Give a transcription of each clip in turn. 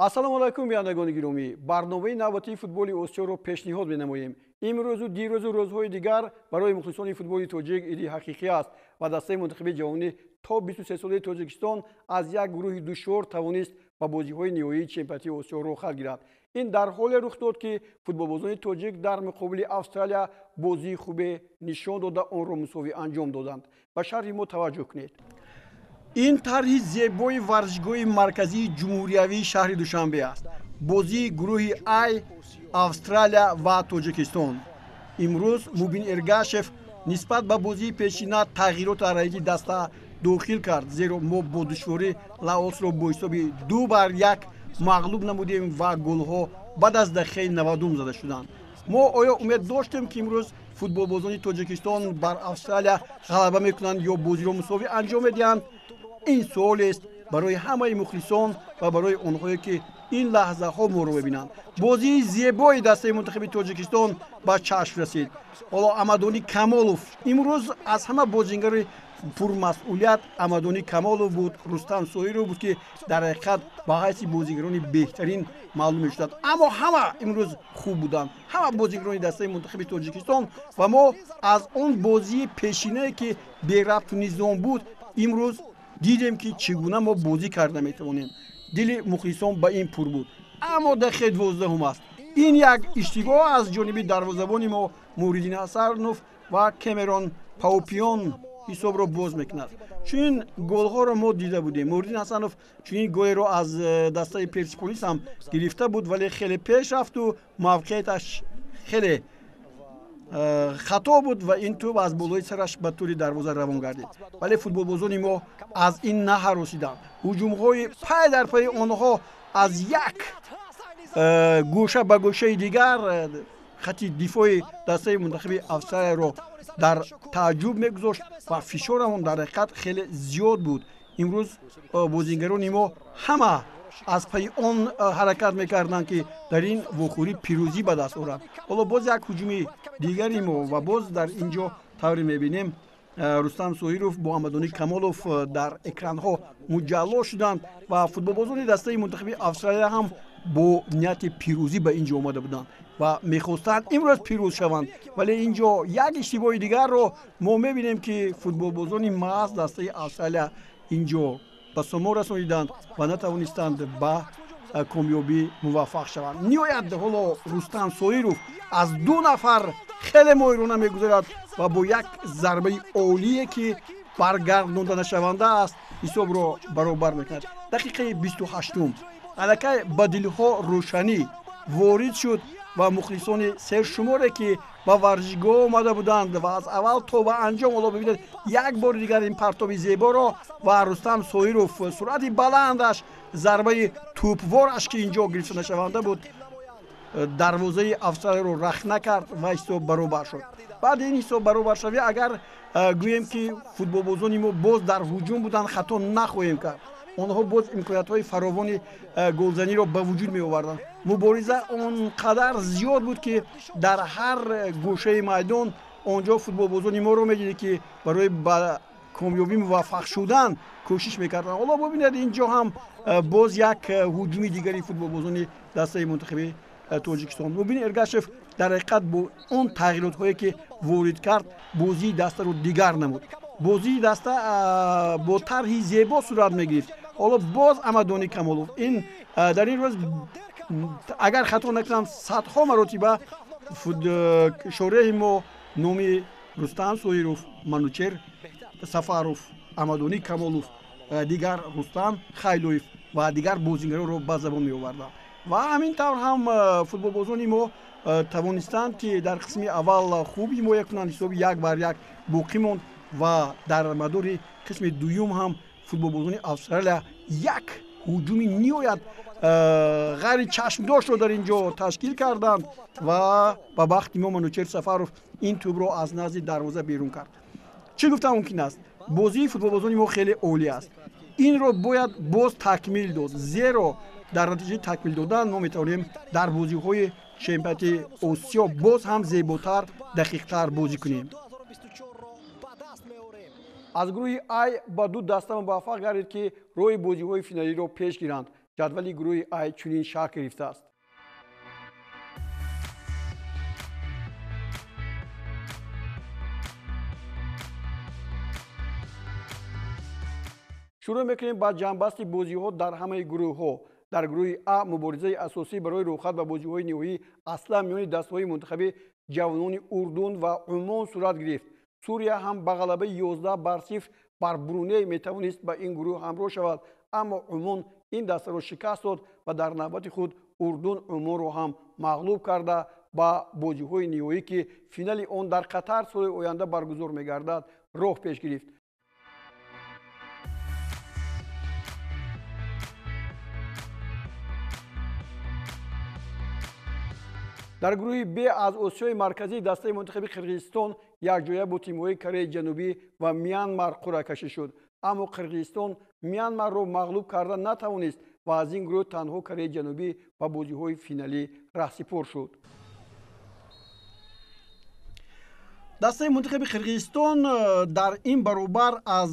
Ассалому алайкум, бинандагони гиромӣ. Барномаи навбатии футболи Осиёро пешниҳод менамоем. Имрӯзу дирӯзу рӯзҳои дигар барои мухлисони футболи тоҷик иди ҳақиқӣ аст ва дастаи мунтахаби ҷавонӣ то 23-солаи Тоҷикистон аз як гурӯҳи душвор тавонист ба бозиҳои ниҳоии чемпионати Осиё роҳхат гирад. Ин дар ҳоле рух дод, ки футболбозони тоҷик дар муқобили Австралия бозии хубе нишон дода, онро мусовӣ анҷом доданд. Ба шарҳи мо таваҷҷӯҳ кунед. Ин тарҳи зебои варзишгоҳи марказии ҷумҳуриявии шаҳри Душанбе аст. Бозии гурӯҳи Ай, Австралия ва Тоҷикистон. Имрӯз Мубин Эргашев нисбат ба бозии пешина тағйирот дар ҳайати даста дохил кард, зеро мо бо душворӣ Лаосро бо ҳисоби 2-1 мағлуб намудем ва голҳо баъд аз дақиқаи 90-ум зада шуданд. Мо оё умед доштем, ки имрӯз футболбозони Тоҷикистон бар Австралия ғалаба мекунанд ё бозиро мусовӣ анҷом медиҳанд? Ин суолест барои ҳамаи мухлисон ва барои онҳое, ки ин лаҳзаҳо моро мебинанд. Бозии зебои дастаи мунтахаби Тоҷикистон ба чашм расид. Ҳоло Амадонӣ Камолов имрӯз аз ҳама бозингари пурмасъулият Амадонӣ Камолов буд, Рустам Соиров буд, ки дар ҳақиқат ба ҳайси бозигарони беҳтарин маълум мешуданд. Аммо ҳама имрӯз хуб буданд, ҳама бозигарони дастаи мунтахаби Тоҷикистон, ва мо аз он бозии пешинае, ки берабту низом буд, имрӯз дидем, ки чӣ гуна мо бозӣ карда метавонем. Дили мухлисон ба ин пур буд. Аммо дақиқаи 12-ум аст. Ин як иштибоҳ аз ҷониби дарвозабони мо Муҳриддин Ҳасанов ва Кемерон Паупион ҳисобро боз мекунад. Чунин голҳоро мо дида будем. Муҳриддин Ҳасанов чунин голеро аз дастаи Персиполис ҳам гирифта буд, вале хеле пеш рафту мавқеияташ хеле хато буд ва ин тӯб аз болои сараш ба тӯли дарвоза равон гардид. Вале футболбозони мо аз ин наҳаросиданд. Ҳуҷумҳои пай дар пайи онҳо аз як гӯша ба гӯшаи дигар хати дифои дастаи мунтахаби Австралияро дар тааҷҷуб мегузошт ва фишорамон дар ҳақиқат хеле зиёд буд. Имрӯз бозингарони мо ҳама аз пайи он ҳаракат мекарданд, ки дар ин вохӯрӣ пирӯзӣ ба даст оранд. Ҳоло боз як ҳуҷуми дигари мо ва боз дар ин ҷо тавре мебинем, Рустам Соиров бо Амадонӣ Камолов дар экранҳо муҷалло шуданд ва футболбозони дастаи мунтахаби Австралия ҳам бо нияти пирӯзӣ ба ин ҷо омада буданд ва мехостанд имрӯз пирӯз шаванд. Вале ин ҷо як иштибоҳи дигарро мо мебинем, ки футболбозони маҳз дастаи Австралия ин ҷо ба само расониданд ва натавонистанд ба комёбӣ муваффақ шаванд. Ниҳоят ҳоло Рустам Соиров аз ду нафар хеле моҳирона мегузарад ва бо як зарбаи олие, ки баргардонданашаванда аст, ҳисобро баробар мекунад. Дақиқаи 28-ум аллакай ба дилҳо рӯшанӣ ворид шуд ва мухлисони сершуморе, ки ба варзишгоҳ омада буданд ва аз аввал то ба анҷом, ҳоло бибинед як бори дигар ин партоби зеборо ва Рустам Соиров суръати баландаш, зарбаи тӯпвораш, ки ин ҷо гирифта нашаванда буд, дарвозаи Австралияро рахна кард ва ҳисоб баробар шуд. Баъди ин ҳисоб баробаршавӣ, агар гӯем, ки футболбозони мо боз дар ҳуҷум буданд, хато нахоҳем кард. Онҳо боз имкониятҳои фаровони голзаниро ба вуҷуд меоварданд. Мубориза он қадар зиёд буд, ки дар ҳар гӯшаи майдон он ҷо футболбозони моро медидед, ки барои ба комёбӣ муваффақ шудан кӯшиш мекарданд. Ҳоло бубинед, ин ҷо ҳам боз як ҳуҷуми дигари футболбозони дастаи мунтахаби Тоҷикистон. Мубин Эргашев дар ҳақиқат бо он тағйиротҳое, ки ворид кард, бозии дастаро дигар намуд. Бозии даста бо тарҳи зебо сурат мегирифт. Ҳоло боз Амадонӣ Камолов. Ин дар ин рӯз, агар хато накунам, садҳо маротиба шореҳи мо номи Рустам Соиров, Манучер Сафаров, Амадонӣ Камолов, дигар Рустам Хайлоев ва дигар бозингаронро ба забон меоварданд. Ва ҳамин тавр ҳам футболбозони мо тавонистанд, ки дар қисми аввал хуб ҳимоя кунанд. Ҳисоби 1-1 боқӣ монд ва дар мадори қисми дуюм ҳам футболбозони Австралия як ҳуҷуми ниҳоят ғайричашмдоштро дар ин ҷо ташкил карданд ва ба бахти мо Манучер Сафаров ин тӯбро аз назди дарвоза берун кард. Чӣ гуфта мумкин аст? Бозии футболбозони мо хеле олӣ аст. Инро бояд боз такмил дод, зеро дар натиҷаи такмил додан мо метавонем дар бозиҳои чемпионати Осиё боз ҳам зеботар, дақиқтар бозӣ кунем. Аз гурӯҳи Ай ба ду даста муваффақ гардид, ки роҳи бозиҳои финалиро пеш гиранд. Ҷадвали гурӯҳи Ай чунин шакл гирифтааст. Шурӯъ мекунем ба ҷамъбасти бозиҳо дар ҳамаи гурӯҳҳо. Дар гурӯҳи А муборизаи асосӣ барои рӯхат ба бозиҳои ниҳоӣ аслан миёни дастаҳои мунтахаби ҷавонони Урдун ва Умон сурат гирифт. Сурия ҳам ба ғалабаи 11-0 бар Бруней метавонист ба ин гурӯҳ ҳамроҳ шавад, аммо Умон ин дастаро шикаст дод ва дар навбати худ Урдун Умонро ҳам мағлуб карда ба бозиҳои ниҳоӣ, ки финали он дар Қатар соли оянда баргузор мегардад, роҳ пеш гирифт. Дар гурӯҳи Б аз Осиёи Марказӣ дастаи мунтахаби Қирғизистон якҷоя бо тимҳои Кореяи Ҷанубӣ ва Мянмар қуръакашӣ шуд. Аммо Қирғизистон Мянмарро мағлуб карда натавонист ва аз ин гурӯҳ танҳо Кореяи Ҷанубӣ ба бозиҳои финалӣ раҳсипор шуд. Дастаи мунтахаби Қирғизистон дар ин баробар аз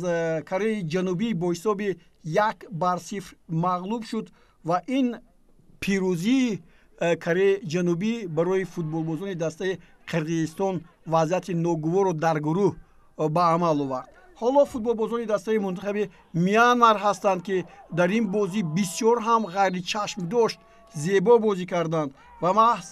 Кореяи Ҷанубӣ бо ҳисоби 1-0 мағлуб шуд ва ин пирӯзии Кореяи Ҷанубӣ барои футболбозони дастаи Қирғизистон вазъияти ногуворро дар гурӯҳ ба амал овард. Ҳоло футболбозони дастаи мунтахаби Мянмар ҳастанд, ки дар ин бозӣ бисёр ҳам ғайричашмдошт зебо бозӣ карданд ва маҳз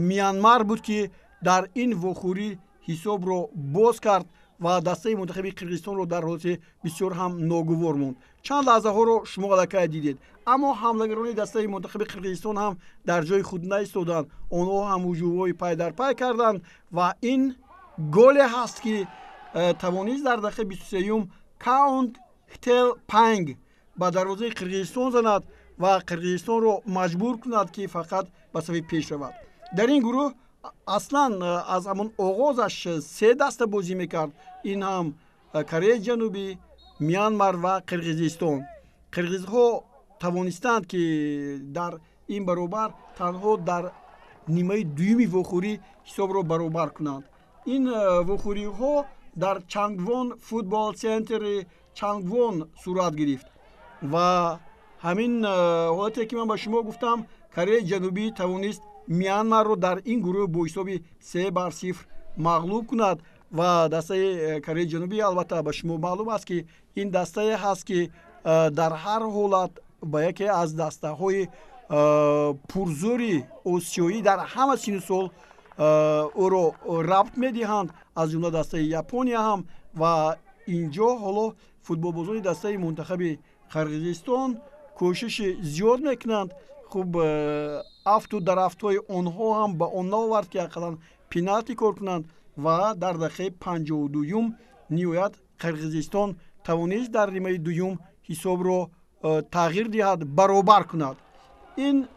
Мянмар буд, ки дар ин вохӯрӣ ҳисобро боз кард ва дастаи мунтахаби Қирғизистонро дар ҳолати бисёр ҳам ногувор монд. Чанд лаҳзаҳоро шумо аллакай дидед, аммо ҳамлагарони дастаи мунтахаби Қирғизистон ҳам дар ҷои худ наистоданд. Онҳо ҳам ҳуҷумҳои пай дар пай карданд ва ин голе ҳаст, ки тавонист дар дақиқаи 23-юм Каунг Хтел Панг ба дарвозаи Қирғизистон занад ва Қирғизистонро маҷбур кунад, ки фақат ба сафи пеш равад. Дар ин гурӯҳ аслан аз ҳамон оғозаш се даста бозӣ мекард. Ин ҳам Кореяи Ҷанубӣ, Мянмар ва Қирғизистон. Қирғизҳо тавонистанд, ки дар ин баробар танҳо дар нимаи дуюми вохӯрӣ ҳисобро баробар кунанд. Ин вохӯриҳо дар Чангвон футбол центри Чангвон сурат гирифт ва ҳамин ҳолате, ки ман ба шумо гуфтам, Кореяи Ҷанубӣ тавонист Мянмарро дар ин гурӯҳ бо ҳисоби 3-0 мағлуб кунад ва дастаи Кореяи Ҷанубӣ, албатта ба шумо маълум аст, ки ин дастае ҳаст, ки дар ҳар ҳолат ба яке аз дастаҳои пурзӯри осиёӣ дар ҳама сину сол ӯро рабт медиҳанд, аз ҷумла дастаи Япония ҳам. Ва инҷо ҳоло футболбозони дастаи мунтахаби Қирғизистон кӯшиши зиёд мекунанд. Хуб, афту дарафтҳои онҳо ҳам ба он наовард, ки ақаллан пеналти кор кунанд ва дар дақиқаи 52-юм ниҳоят Қирғизистон тавонист дар нимаи дуюм ҳисобро тағйир диҳад, баробар кунад. Ин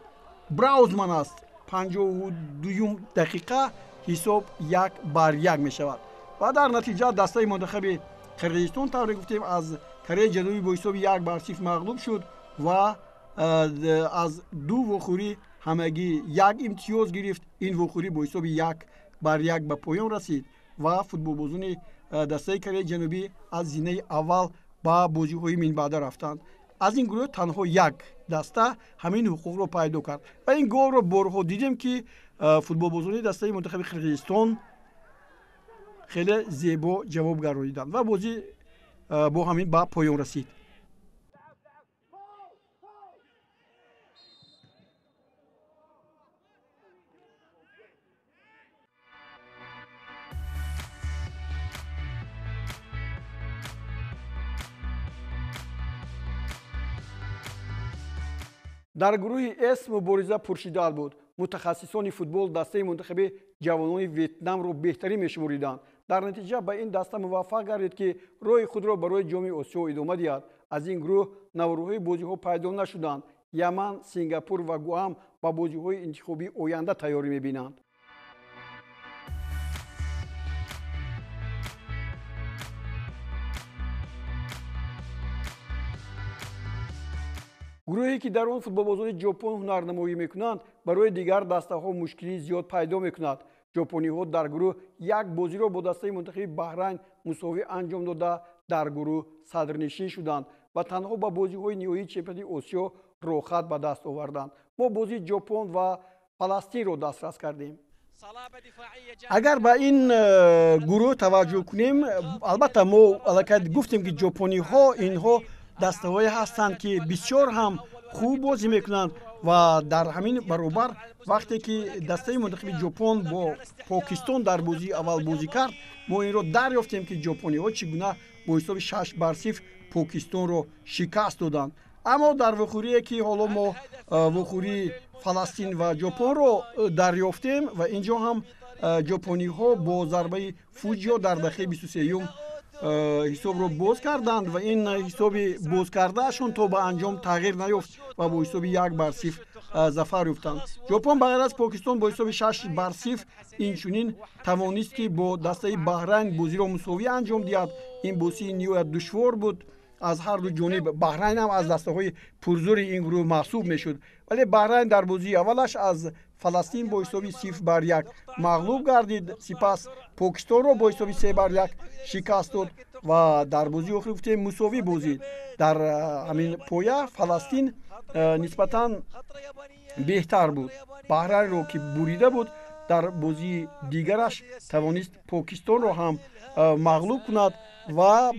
Браузман аст. 52-юм дақиқа ҳисоб 1-1 мешавад ва дар натиҷа дастаи мунтахаби Қирғизистон, тавре гуфтем, аз Кореяи Ҷанубӣ бо ҳисоби 1-0 мағлуб шуд ва аз ду вохӯрӣ ҳамагӣ як имтиёз гирифт. Ин вохӯрӣ бо ҳисоби 1-1 ба поён расид ва футболбозони дастаи Кореяи Ҷанубӣ аз зинаи аввал ба бозиҳои минбаъда рафтанд. Аз ин гурӯҳ танҳо як даста ҳамин ҳуқуқро пайдо кард ва ин голро борҳо дидем, ки футболбозони дастаи мунтахаби Қирғизистон хеле зебо ҷавоб гардониданд ва бозӣ бо ҳамин ба поён расид. Дар гурӯҳи С мубориза пуршиддат буд. Мутахассисони футбол дастаи мунтахаби ҷавонони Ветнамро беҳтарин мешумориданд. Дар натиҷа ба ин даста муваффақ гардид, ки роҳи худро барои Ҷоми Осиё идома диҳад. Аз ин гурӯҳ наворҳои бозиҳо пайдо нашуданд. Яман, Сингапур ва Гуам ба бозиҳои интихобии оянда тайёрӣ мебинанд. Гурӯҳе, ки дар он футболбозони Ҷопон ҳунарнамоӣ мекунанд, барои дигар дастаҳо мушкилии зиёд пайдо мекунад. Ҷопониҳо дар гурӯҳ як бозиро бо дастаи мунтахаби Баҳрайн мусовӣ анҷом дода, дар гурӯҳ садрнишин шуданд ва танҳо ба бозиҳои ниҳоии чемпионати Осиё роҳхат ба даст оварданд. Мо бозии Ҷопон ва Фаластинро дастрас кардем. Агар ба ин гурӯҳ таваҷҷӯҳ кунем, албатта мо аллакай гуфтем, ки ҷопониҳо инҳо дастаҳое ҳастанд, ки бисёр ҳам хуб бозӣ мекунанд ва дар ҳамин баробар вақте ки дастаи мунтахаби Ҷопон бо Покистон дар бозии аввал бозӣ кард, мо инро дарёфтем, ки ҷопониҳо чӣ гуна бо ҳисоби 6-0 Покистонро шикаст доданд. Аммо дар вохӯрие, ки ҳоло мо вохӯрии Фаластин ва Ҷопонро дарёфтем ва инҷо ҳам ҷопониҳо бо зарбаи Фуҷио дар дақиқаи 23-юм ҳисобро боз карданд ва ин ҳисоби бозкардаашон то ба анҷом тағйир наёфт ва бо ҳисоби 1-0 зафар ёфтанд. Ҷопон ба ғайр аз Покистон бо ҳисоби 6-0 инчунин тавонист, ки бо дастаи Баҳрайн бозиро мусовӣ анҷом диҳад. Ин бозии ниҳоят душвор буд аз ҳар ду ҷониб. Баҳрайн ҳам аз дастаҳои пурзури ин гурӯҳ маҳсуб мешуд, вале Баҳрайн дар бозии аввалаш аз Фаластин бо ҳисоби 0-1 мағлуб гардид. Сипас Покистонро бо ҳисоби 3-1 шикаст дод ва дар бозии охир гуфтем мусовӣ бозид. Дар ҳамин поя Фаластин нисбатан беҳтар буд. Баҳрайнро ки бурида буд, дар бозии дигараш тавонист Покистонро ҳам мағлуб кунад ва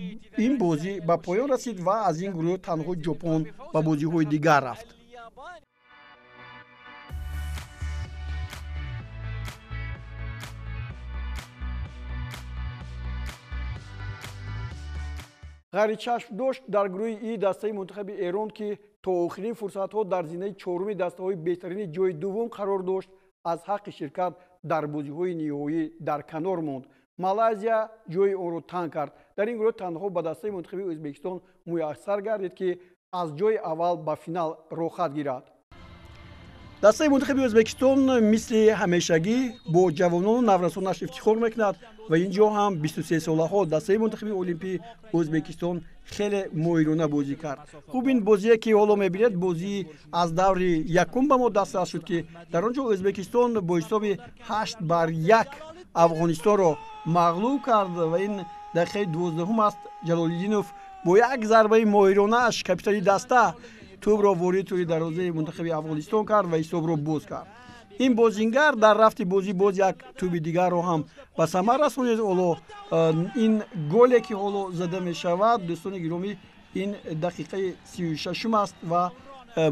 ин бозӣ ба поён расид ва аз ин гурӯҳ танҳо Ҷопон ба бозиҳои дигар рафт. Ғайричашм дошт дар гурӯҳи И дастаи мунтахаби Эрон, ки то охирин фурсатҳо дар зинаи чоруми дастаҳои беҳтарини ҷои дуввум қарор дошт, аз ҳаққи ширкат дар бозиҳои ниҳоӣ дар канор монд. Малайзия ҷои онро танг кард. Дар ин гурӯҳ танҳо ба дастаи мунтахаби Ӯзбекистон муяссар гардид, ки аз ҷои аввал ба финал роҳхат гирад. Дастаи мунтахаби Ӯзбекистон мисли ҳамешагӣ бо ҷавонону наврасонаш ифтихор мекунад ва ин ҷо ҳам 23-солаҳо дастаи мунтахаби олимпии Ӯзбекистон хеле моҳирона бозӣ кард. Хуб, ин бозие, ки ҳоло мебинед, бозии аз даври якум ба мо дастрас шуд, ки дар он ҷо Ӯзбекистон бо ҳисоби 8-1 Афғонистонро мағлуб кард ва ин дақиқаи 12-ум аст. Ҷалолиддинов бо як зарбаи моҳиронааш, капитани даста, тӯбро ворид тӯри дарвозаи мунтахаби Афғонистон кард ва ҳисобро боз кард. Ин бозингар дар рафти бозӣ боз як тӯби дигарро ҳам ба самар расонид. Ҳоло ин голе, ки ҳоло зада мешавад, дӯстони гиромӣ, ин дақиқаи 36-ум аст ва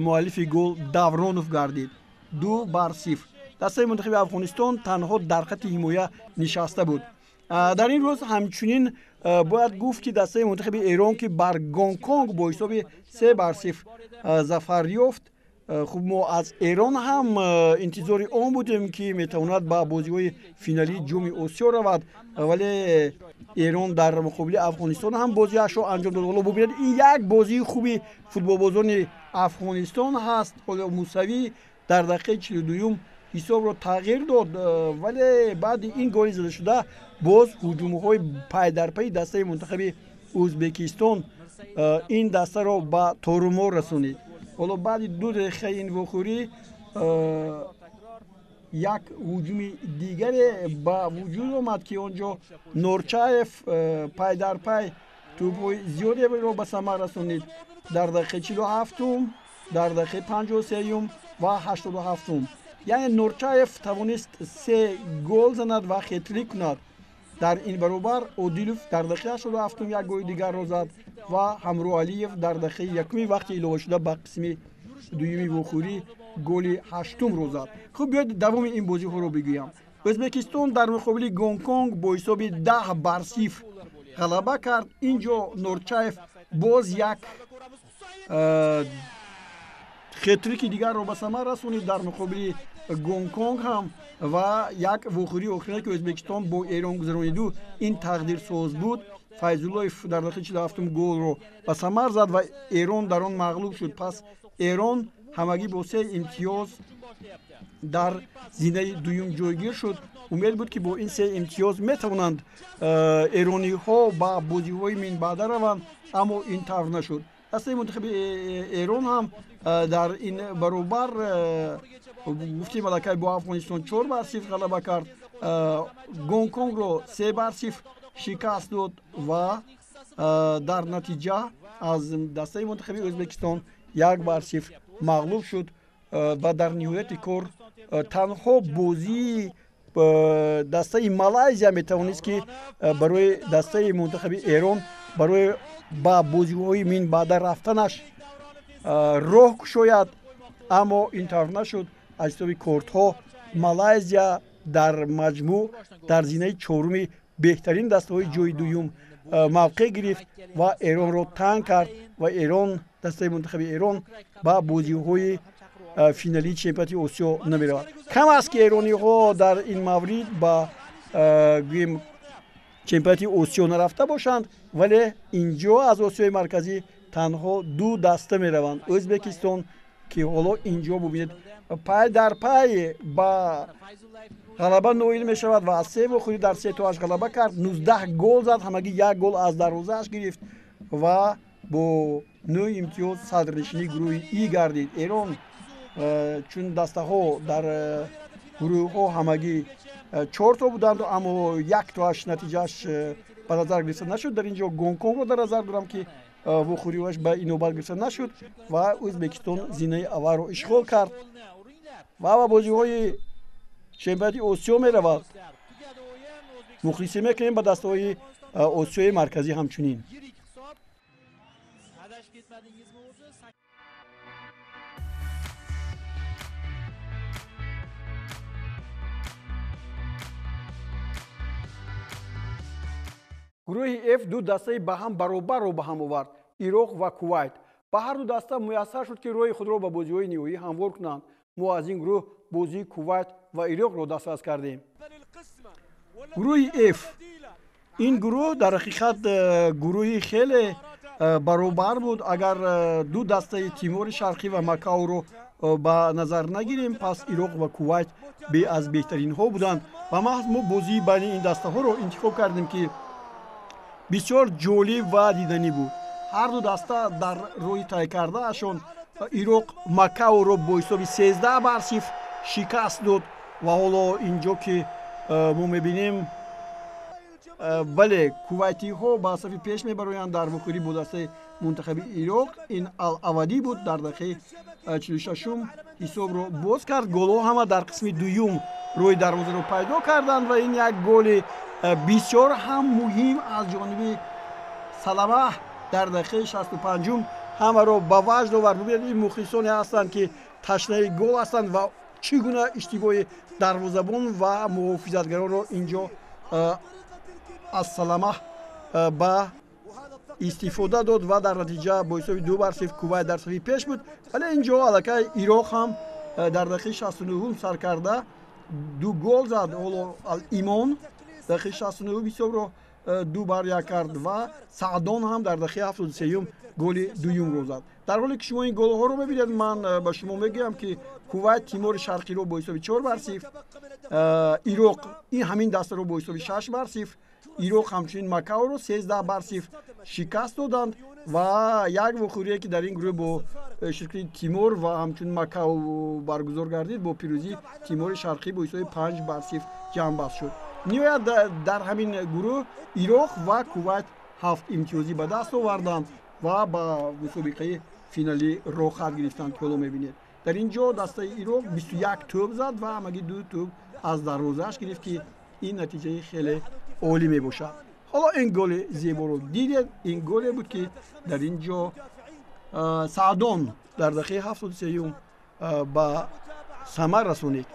муаллифи гол Давронов гардид. 2-0. Дастаи мунтахаби Афғонистон танҳо дар хатти ҳимоя нишаста буд. Дар ин рӯз ҳамчунин бояд гуфт, ки дастаи мунтахаби Эрон, ки бар Гонконг бо ҳисоби 3-0 зафар ёфт. Хуб, мо аз Эрон ҳам интизори он будем, ки метавонад ба бозиҳои финалии Ҷоми Осиё равад, вале Эрон дар муқобили Афғонистон ҳам бозиашро анҷом дод. Ҳоло бубинед, ин як бозии хуби футболбозони Афғонистон ҳаст. Ҳоло Мусавӣ дар дақиқаи 42-юм ҳисобро тағйир дод, вале баъди ин голи задашуда боз ҳуҷумҳои пайдарпайи дастаи мунтахаби Ӯзбекистон ин дастаро ба торумор расонид. Ҳоло баъди 2 дақиқаи ин вохӯрӣ як ҳуҷуми дигаре ба вуҷуд омад, ки он ҷо Норчаев пайдарпай тӯбҳои зиёдеро ба самар расонид. Дар дақиқаи 47-ум, дар дақиқаи 53-юм ва 87-ум. Яъне Норчаев тавонист 3 гол занад ва хетрик кунад. Дар ин баробар Одилов дар дақиқаи 87-ум як голи дигарро зад ва Ҳамроалиев дар дақиқаи якуми вақти иловашуда ба қисми дуюми вохӯрӣ голи 8-умро зад. Хуб, биёед давоми ин бозиҳоро бигӯям. Ӯзбекистон дар муқобили Гонконг бо ҳисоби 10-0 ғалаба кард. Ин ҷо Норчаев боз як хетрики дигарро ба самар расонид дар муқобили Гонконг ҳам ва як вохӯрии охирина, ки Ӯзбекистон бо Эрон гузарониду, ин тақдирсоз буд. Файзуллоев дар дақиқаи 47-ум голро ба самар зад ва Эрон дар он мағлуб шуд. Пас Эрон ҳамагӣ бо 3 имтиёз дар зинаи дуюм ҷойгир шуд. Умед буд, ки бо ин 3 имтиёз метавонанд эрониҳо ба бозиҳои минбаъда раванд, аммо ин тавр нашуд. Дастаи мунтахаби Эрон ҳам дар ин баробар гуфтем аллакай бо Афғонистон 4-0 ғалаба кард, Гонконгро 3-0 шикаст дод ва дар натиҷа аз дастаи мунтахаби Ӯзбекистон 1-0 мағлуб шуд ва дар ниҳояти кор танҳо бозии дастаи Малайзия метавонист, ки барои дастаи мунтахаби Эрон барои ба бозиҳои минбаъда рафтанаш роҳ кушояд, аммо ин тавр нашуд. Аз ҳисоби кортҳо Малайзия дар маҷмӯъ дар зинаи чоруми беҳтарин дастаҳои ҷойи дуюм мавқеъ гирифт ва Эронро танг кард ва Эрон, дастаи мунтахаби Эрон ба бозиҳои финалии чемпионати Осиё намеравад. Кам аст, ки эрониҳо дар ин маврид ба гӯем чемпионати Осиё нарафта бошанд, вале инҷо аз Осиёи Марказӣ танҳо ду даста мераванд. Ӯзбекистон, ки ҳоло инҷо бубинед, пай дар пай ба ғалаба ноил мешавад ва аз се вохӯрӣ дар се тоаш ғалаба кард, 19 гол зад, ҳамагӣ як гол аз дарвозааш гирифт ва бо 9 имтиёз садрнишини гурӯҳи И гардид. Эрон, чун дастаҳо дар гурӯҳҳо ҳамагӣ чорто буданд, аммо як тоаш натиҷааш ба назар гирифта нашуд. Дар ин ҷо Гонконгро дар назар дорам, ки вохӯриҳояш ба инобат гирифта нашуд ва Ӯзбекистон зинаи аввалро ишғол кард ва ба бозиҳои чемпионати Осиё меравад. Мухлисӣ мекунем ба дастаҳои Осиёи Марказӣ ҳамчунин. Гурӯҳи Ф ду дастаи ба ҳам баробарро ба ҳам овард: Ироқ ва Кувайт. Ба ҳар ду даста муяссар шуд, ки роҳи худро ба бозиҳои ниҳоӣ ҳамвор кунанд. Мо аз ин гурӯҳ бозии Кувайт ва Ироқро дастрас кардем. Гурӯҳи Ф, ин гурӯҳ дар ҳақиқат гурӯҳи хеле баробар буд. Агар ду дастаи Тимори Шарқӣ ва Макаоро ба назар нагирем, пас Ироқ ва Кувайт аз беҳтаринҳо буданд ва маҳз мо бозии байни ин дастаҳоро интихоб кардем, ки бисёр ҷолиб ва диданӣ буд. Ҳар ду даста дар роҳи тай кардаашон Ироқ Макаоро бо ҳисоби 13-0 шикаст дод ва ҳоло инҷо ки мо мебинем, бале, кувайтиҳо ба сафи пеш мебароянд дар вохӯрӣ бо дастаи мунтахаби Ироқ. Ин Ал-Авадӣ буд, дар дақиқаи 46-ум ҳисобро боз кард. Голҳо ҳама дар қисми дуюм рӯи дарвозаро пайдо карданд ва ин як голи бисёр ҳам муҳим аз ҷониби Салама дар дақиқаи 65-ум ҳамаро ба ваҷд овард. Бубинед, ин мухлисоне ҳастанд, ки ташнаи гол ҳастанд ва чӣ гуна иштибоҳи дарвозабон ва муҳофизатгаронро инҷо аз Салама ба истифода дод ва дар натиҷа бо ҳисоби 2-0 Кувайт дар сафи пеш буд. Вале инҷо аллакай Ироқ ҳам дар дақиқаи 69-ум сар карда ду гол зад. Ҳоло Ал-Имон дақиқаи 69 ҳисобро 2-1 кард ва Саъдон ҳам дар дақиқаи 73-юм голи дуюмро зад. Дар ҳоле ки шумо ин голҳоро мебинед, ман ба шумо мегӯям, ки Кувайт Тимори Шарқиро бо ҳисоби 4-0, Ироқ ин ҳамин дастаро бо ҳисоби 6-0, Ироқ ҳамчунин Макаоро 13-0 шикаст доданд ва як вохӯрие, ки дар ин гурӯҳ бо ширкати Тимор ва ҳамчунин Макао баргузор гардид, бо пирӯзии Тимори Шарқӣ бо ҳисоби 5-0 ҷамъбаст шуд. Ниҳоят дар ҳамин гурӯҳ Ироқ ва Кувайт 7 имтиёзӣ ба даст оварданд ва ба мусобиқаи финалӣ роҳхат гирифтанд, ки ҳоло мебинед. Дар ин ҷо дастаи Ироқ 21 тӯб зад ва ҳамагӣ ду тӯб аз дарвозааш гирифт, ки ин натиҷаи хеле олӣ мебошад. Ҳоло ин голи зеборо дидед. Ин голе буд, ки дар ин ҷо Саъдон дар дақиқаи 73-юм ба самар расонид.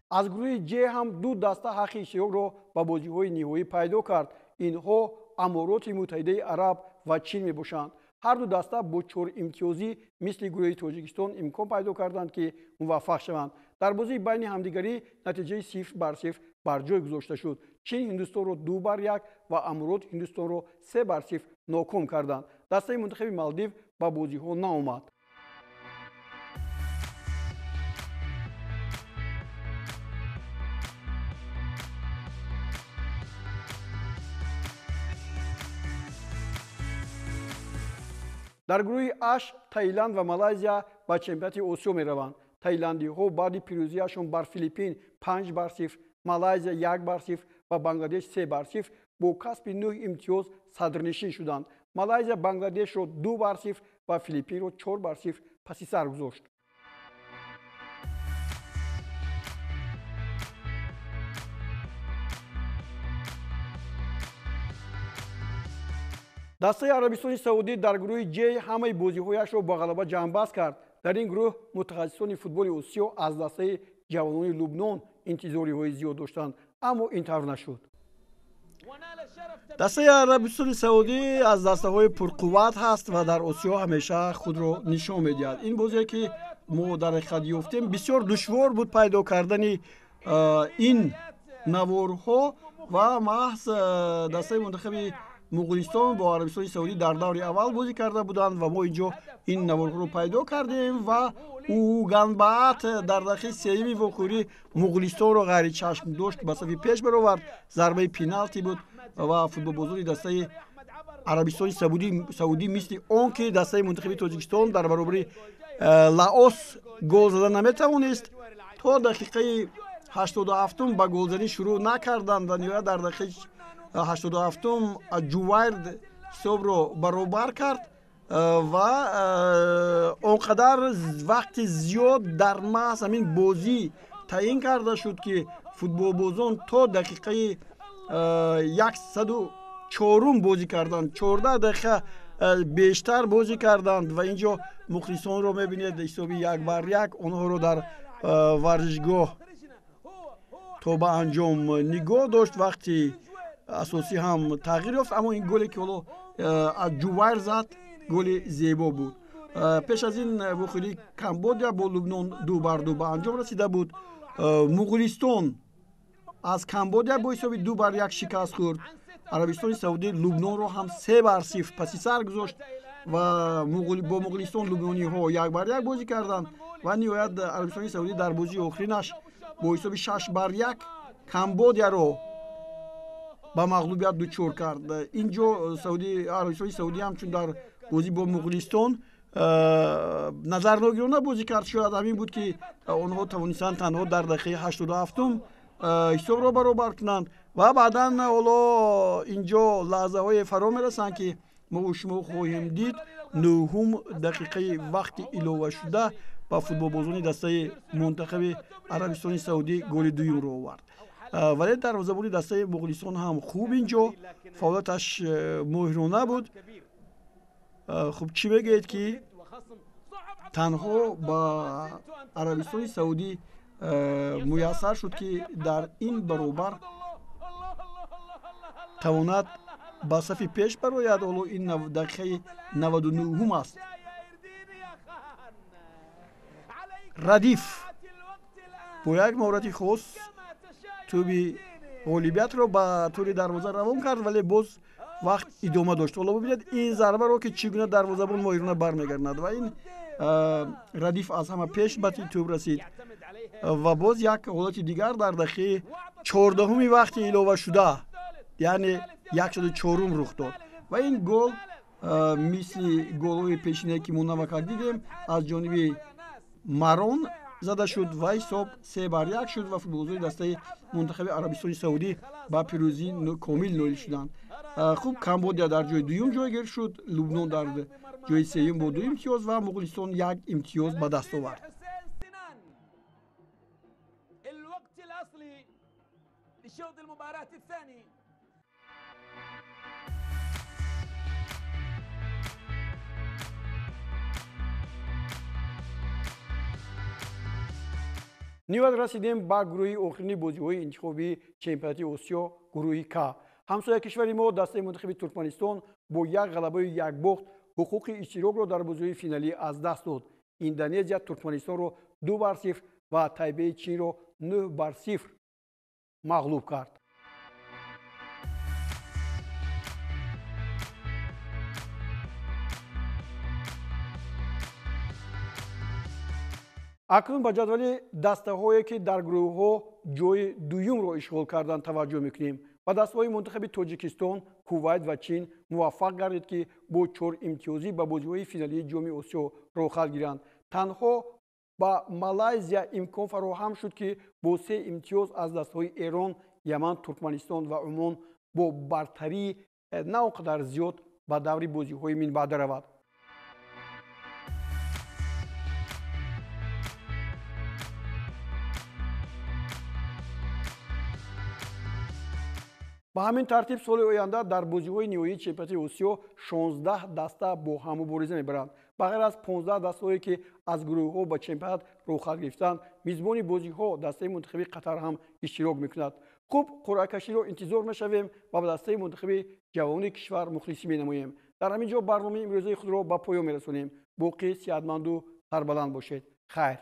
Аз гурӯҳи Ҷ ҳам ду даста ҳаққи иштирокро ба бозиҳои ниҳоӣ пайдо кард. Инҳо Амороти Муттаҳидаи Араб ва Чин мебошанд. Ҳар ду даста бо чор имтиёзӣ мисли гурӯҳи Тоҷикистон имкон пайдо карданд, ки муваффақ шаванд. Дар бозии байни ҳамдигарӣ натиҷаи 0-0 бар ҷой гузошта шуд. Чин Ҳиндустонро 2-1 ва Аморот Ҳиндустонро 3-0 ноком карданд. Дастаи мунтахаби Малдив ба бозиҳо наомад. Дар гурӯҳи Аш Таиланд ва Малайзия ба чемпионати Осиё мераванд. Таиландиҳо баъди пирӯзиашон бар Филиппин 5-0, Малайзия 1-0 ва Бангладеш 3-0 бо касби 9 имтиёз садрнишин шуданд. Малайзия Бангладешро 2-0 ва Филиппинро 4-0 паси сар гузошт. Дастаи Арабистони Саудӣ дар гурӯҳи Ҷ ҳамаи бозиҳояшро ба ғалаба ҷамъбаст кард. Дар ин гурӯҳ мутахассисони футболи Осиё аз дастаи ҷавонони Лубнон интизориҳои зиёд доштанд, аммо ин тавр нашуд. Дастаи Арабистони Саудӣ аз дастаҳои пурқувват ҳаст ва дар Осиё ҳамеша худро нишон медиҳад. Ин бозе ки мо дар ҳақиқат ёфтем, бисёр душвор буд пайдо кардани ин наворҳо ва маҳз дастаи мунтахаби Муғулистон бо Арабистони Саудӣ дар даври аввал бозӣ карда буданд ва мо инҷо ин наворҳоро пайдо кардем ва Уганбаат дар дақиқаи сеюми вохӯрӣ Муғулистонро ғайричашм дошт, ба сафи пеш баровард. Зарбаи пеналти буд ва футболбозони дастаи Арабистони Саудӣ мисли он ки дастаи мунтахаби Тоҷикистон дар баробари Лаос гол зада наметавонист, то дақиқаи 87-ум ба голзанӣ шурӯъ накарданд ва ниҳоят дар дақиқаи 87-ум Ҷувайр ҳисобро баробар кард ва он қадар вақти зиёд дар маҳз ҳамин бозӣ таъин карда шуд, ки футболбозон то дақиқаи 104-ум бозӣ карданд, 14 дақиқа бештар бозӣ карданд ва инҷо мухлисонро мебинед ҳисоби 1-1 онҳоро дар варзишгоҳ то ба анҷом нигоҳ дошт. Вақти асосӣ ҳам тағйир ёфт, аммо ин голе ки ҳоло аз Ҷувайр зад, голи зебо буд. Пеш аз ин вохӯрии Камбодия бо Лубнон 2-2 ба анҷом расида буд. Муғулистон аз Камбодия бо ҳисоби 2-1 шикаст хӯрд. Арабистони Саудӣ Лубнонро ҳам 3-0 паси сар гузошт ва бо Муғулистон лубнониҳо 1-1 бозӣ карданд ва ниҳоят Арабистони Саудӣ дар бозии охиринаш бо ҳисоби 6-1 Камбодияро ба мағлубият дучор кард. Инҷо Арабистони Саудӣ ҳамчун дар бозӣ бо Муғулистон назарногирона бозӣ кард. Шояд ҳамин буд, ки онҳо тавонистанд танҳо дар дақиқаи 87-ум ҳисобро баробар кунанд ва баъдан ҳоло инҷо лаҳзаҳое фаро мерасанд, ки мо шумо хоҳем дид. 9-ум дақиқаи вақти иловашуда ба футболбозони дастаи мунтахаби Арабистони Саудӣ голи дуюмро овард. Вале дарвозабони дастаи Муғулистон ҳам хуб инҷо фаъолияташ моҳирона буд. Хуб, чӣ мегӯед, ки танҳо ба Арабистони Саудӣ муяссар шуд, ки дар ин баробар тавонад ба сафи пеш барояд. Ҳоло ин дақиқаи 99-ум аст. Радиф бо як маҳорати хос тӯби ғолибиятро ба тӯри дарвоза равон кард, вале боз вақт идома дошт. Ҳоло бибинед ин зарбаро, ки чӣ гуна дарвозабон моҳирона бармегардад ва ин радиф аз ҳама пеш ба тӯб расид. Ва боз як ҳолати дигар дар дақиқаи 14-уми вақти иловашуда, яъне 104-ум рух дод ва ин гол мисли голҳои пешине ки мо навакак дидем аз ҷониби Марон зада шуд ва ҳисоб 3-1 шуд ва футболбозони дастаи мунтахаби Арабистони Саудӣ ба пирӯзии комил ноил шуданд. Хуб, Камбодия дар ҷои дуюм ҷойгир шуд, Лубнон дар ҷои сеюм бо 2 имтиёз ва Муғулистон 1 имтиёз ба даст овард. Ниҳоят расидем ба гурӯҳи охирини бозиҳои интихобии чемпионати Осиё, гурӯҳи К. Ҳамсоя кишвари мо дастаи мунтахаби Туркманистон бо як ғалабаю як бохт ҳуқуқи иштирокро дар бозиҳои финалӣ аз даст дод. Индонезия Туркманистонро 2-0 ва Тайбеи Чинро 9-0 мағлуб кард. Акнун ба ҷадвали дастаҳое, ки дар гурӯҳҳо ҷои дуюмро ишғол карданд, таваҷҷӯҳ мекунем. Ба дастаҳои мунтахаби Тоҷикистон, Кувайт ва Чин муваффақ гардид, ки бо 4 имтиёзӣ ба бозиҳои финалии ҷоми Осиё роҳхат гиранд. Танҳо ба Малайзия имкон фароҳам шуд, ки бо 3 имтиёз аз дастҳои Эрон, Яман, Туркманистон ва Умон бо бартарии на он қадар зиёд ба даври бозиҳои минбаъда равад. Ба ҳамин тартиб соли оянда дар бозиҳои ниҳоии чемпионати Осиё 16 даста бо ҳам мубориза мебаранд. Ба ғайр аз 15 дастаҳое, ки аз гурӯҳҳо ба чемпионат роҳхат гирифтанд, мизбони бозиҳо дастаи мунтахаби Қатар ҳам иштирок мекунад. Хуб, қуръакаширо интизор мешавем ва ба дастаи мунтахаби ҷавони кишвар мухлисӣ менамоем. Дар ҳамин ҷо барномаи имрӯзаи худро ба поён мерасонем. Боқӣ сиҳатманду сарбаланд бошед. Хайр.